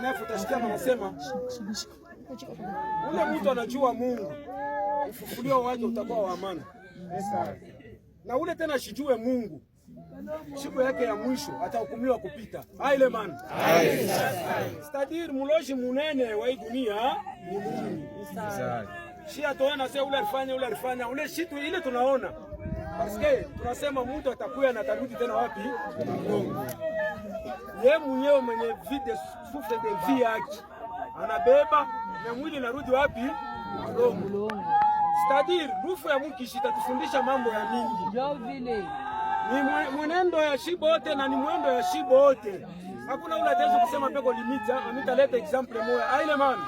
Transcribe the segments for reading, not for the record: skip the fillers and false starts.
29, utashikia anasema ule mtu anajua Mungu, ufufuliwa wake utakuwa wa amani, na ule tena shijue Mungu, siku yake ya mwisho atahukumiwa kupita aile man. C'est-à-dire muloji munene wa hii dunia ni Mungu. Shi atoona sasa ule alifanya, ule alifanya ule shitu ile tunaona, parce que tunasema mtu atakuya na atarudi tena wapi? Mungu. Ye mwenyewe mwenye vie de souffle de vie yake anabeba na mwili narudi wapi? Mulongo. C'est-à-dire rufu ya mukishi itatufundisha mambo ya mingi. Ndio vile. Ni mwenendo ya shibote na ni mwendo ya shibote. Hakuna ule ataweza kusema peko limite, amitaleta exemple moya. Aile man.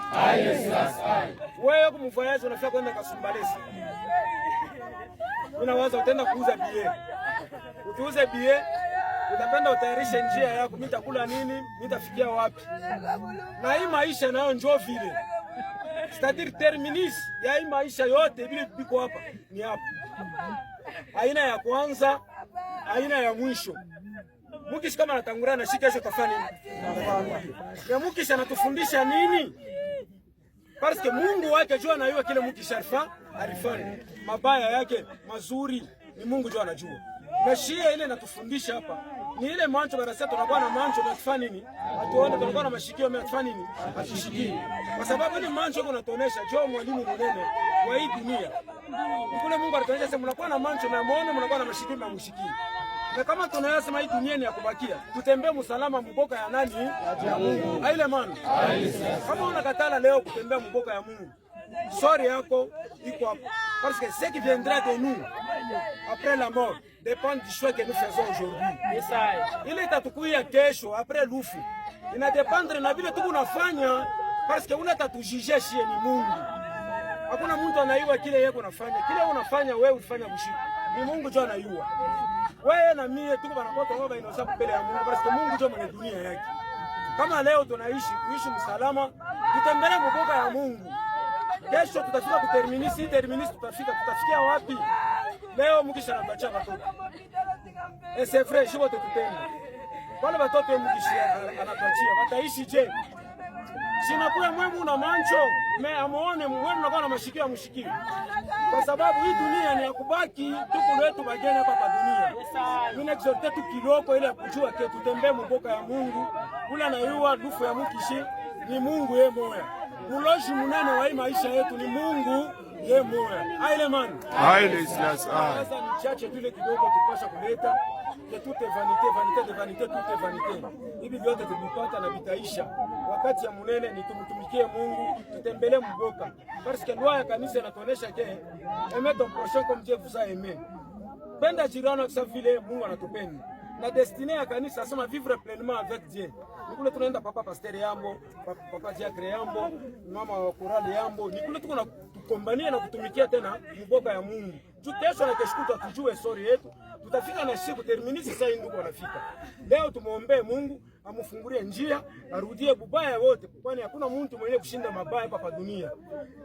Wewe kumvoyage unafika kwenda Kasumbalesa. Unawaza utaenda kuuza billet. Ukiuza billet utapenda utayarishe njia yako, mimi nitakula nini, mimi nitafikia wapi? Na hii maisha nayo njoo vile. C'est-à-dire terminus ya hii maisha yote vile biko hapa ni hapa. Aina ya kwanza, aina ya mwisho. Mukishi kama anatangulia na shika kesho tafanya nini? Ya mukishi anatufundisha nini? Parce que Mungu wake jua anajua kile mukishi alifanya. Mabaya yake mazuri ni Mungu jua anajua. Na shia ile inatufundisha hapa ni ile mancho barasa, tunakuwa na mancho na tufanya nini? Hatuone, tunakuwa na mashikio na tufanya nini? Hatushikie. Kwa sababu ile mancho iko natuonesha jo mwalimu mnene wa hii dunia. Kule Mungu alituonyesha sema mnakuwa na mancho na muone, mnakuwa na mashikio na mshikie. Na kama tunayasema hii dunia ni ya kubakia, tutembee msalama mboka ya nani? Ya Mungu. Aile man. Kama unakatala leo kutembea mboka ya Mungu, sort yako iko hapo. Parce que ce qui viendra de nous après la mort dépend du choix que nous faisons aujourd'hui. Ile itatukuia kesho après lufu inadépendre na vile tuko unafanya, parce que una tatujuger shie ni Mungu. Hakuna mtu anaiwa kile yeye unafanya. Kile unafanya wewe ulifanya bushiku. Ni Mungu ndio anaiwa. Wewe na mie tuko banakuwa tunaomba inosa mbele ya Mungu parce que Mungu ndio mwenye dunia yake. Kama leo tunaishi tuishi msalama, tutembelee mboka ya Mungu. Kesho tutafika ku terminus, si terminus tutafika, tutafikia wapi? Leo mukisha natuachia watoto. Et c'est vrai, shibo tutenda. Wale watoto mukisha anatuachia, wataishi je? Sinakuya mwemu na mancho, me amuone mwemu nakuwa na mashikio ya mshikio. Kwa sababu hii dunia ni ya kubaki, tuko letu bageni hapa pa dunia. Mimi exhorte tu kiloko ile ya kujua que tutembee mboka ya Mungu. Kula na yuwa lufu ya mukishi ni Mungu ye moya. Muloshi munene wa hii maisha yetu ni Mungu ye moya. Aile man. Haile Selassie. Sasa ni chache tule kidogo tupasha kuleta que tout est vanité, vanité de vanité, tout est vanité. Hivi vyote tulipata na vitaisha. Wakati ya munene ni tumtumikie Mungu, tutembelee mboka. Parce que loi ya kanisa inatuonesha que aimez ton prochain comme Dieu vous a aimé. Penda jirani kwa vile Mungu anatupenda. Na destinée ya kanisa asema vivre pleinement avec Dieu. Ni kule tunaenda papa pasteur yambo, papa diacre yambo, mama wa chorale yambo. Ni kule tuko na tukombania na kutumikia tena mboka ya Mungu. Tu kesho na kesho kutwa tujue sort yetu. Tutafika na siku terminus sasa ndugu wanafika. Leo tumuombe Mungu amufungulie njia, arudie bubaya wote, kwani hakuna mtu mwenye kushinda mabaya hapa pa dunia.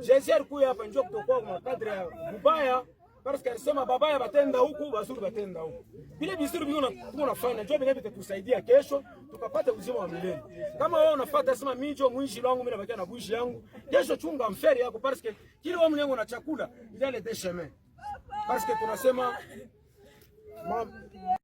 Yesu alikuya hapa njoo kutokuwa kwa cadre ya bubaya, parce que alisema babaya batenda huku, bazuri batenda huku. Vile vizuri vile unafanya njoo vile vitatusaidia kesho tukapata uzima wa milele. Kama wewe unafuata sema mimi njoo mwishi wangu, mimi nabakia na bwishi yangu, kesho chunga mferi yako, parce que kile wewe mwenyewe una chakula il y a les deux chemins. Parce que tunasema ma